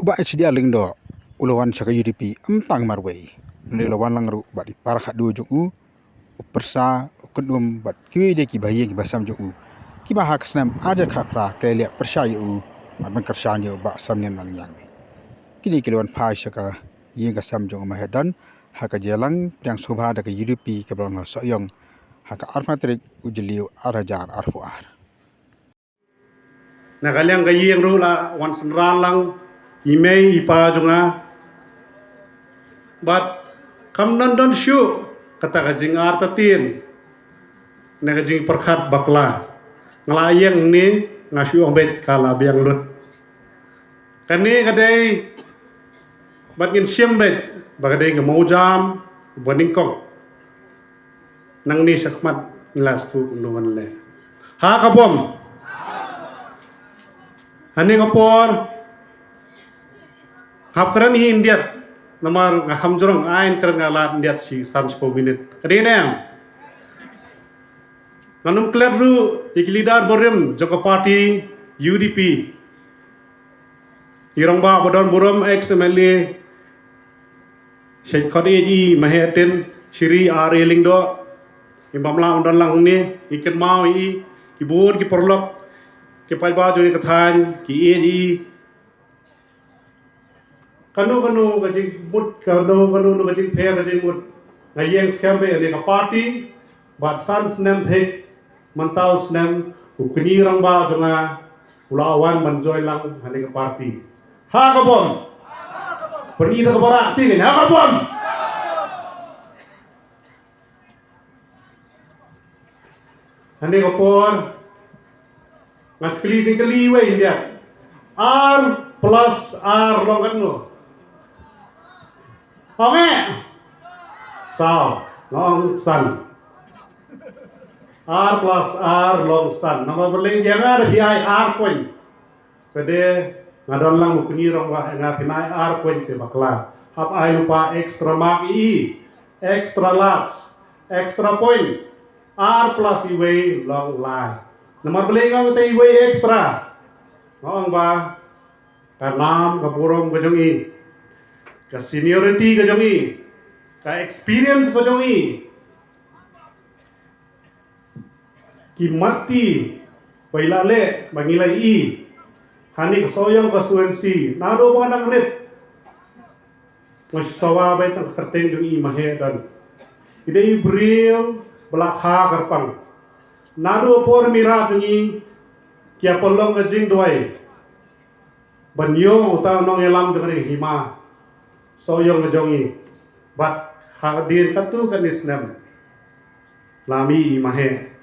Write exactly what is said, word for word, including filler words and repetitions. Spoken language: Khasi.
Bah H D R Lyngdoh u la wan sha ka U D P ym tang marwei. Hynrei u la wan lang ruh bad i para khadduh jong u, u pyrsa, u khyndum bad kiwei de kiba ïing kiba sem jong u, kiba ha ka snem arhajar khatphra ki la leh pyrshah ïa u bad ban kyrshan ïa u Bah Samnim Nongïang. Kine ki la wan phai sha ka ïing ka sem jong u Mahe Don ha ka jingïalang pdiang sngewbha da ka U D P kaba long ha Sohiong ha ka arphew tarik u Jylliew arhajar arphew ar. Na ka liang ka ïing ruh la wan synran lang i mei i pa jong nga. Bad kam don don shuh kata ka jingartatien ne ka jingpyrkhat bakla. Nga la ïeng hangne nga shu ong beit ka la biang lut. Kane ka dei bad ngin shim beit ba ka dei ka mawjam ba nyngkong. Nangne shakhmat ngi la sdang kumno ban leh. Ha ka bom. Hangne ka por hap kren hi Indiat. Namar nga kham jrong, ai kren nga lad Indiat shi san shiphew minit. Ka dei ne em? Ngan ym klet ruh ïa ki leader barim jong ka party U D P. I rangbah ba don burom, ex M L A, Shait Khot ïa i Mahe Tin, Shri R A Lyngdoh, i bym lah ban don lang hangne, i kynmaw ïa i, ki bun ki paralok, ki paidbah jong i ka thaiñ, ki ïeit ïa i. Kano kano ka jingmut, kano kano ka jingpher ka jingmut. Nga ïeng skhem beit ïa ka party, bad san snem thik, mynta u snem, u kñi rangbah jong nga, u la wan ban join lang hangne ka party. Ha ka bom. Pynï da ka barak ti ha ka bom. Hangne ka por. Ngan kylli jingkylli wei Indiat. Ar plus ar long katno? Ong eh. Saw. Long san. Ar plus ar long san. Namar balei ïa nga da phi ai ar point. Ka dei nga don lang u kñi rangbah, nga pynai ar point te bakla. Hap ai lypa extra mark i, extra large, extra point. Ar plus iwei long lai. Namar balei nga ong te iwei extra? Nga ong ba ka nam ka burom ka jong i, ka seniority ka jong i, ka experience ka jong i. Ki matti ba i la leh ba ngi la i hangne ka Sohiong constituency, naduh ba nga dang rit. Nga shu sawa beit tang ka kyrteng jong i Mahe Don. I dei i briew ba la kha kyrpang. Naduh por mira jong i ki ïa pynlong ka jingduwai ban ïoh uta u nongïalam jong ka ri hima Sohiong ka jong i. Bad hadien katto katne snem la mih i Mahe.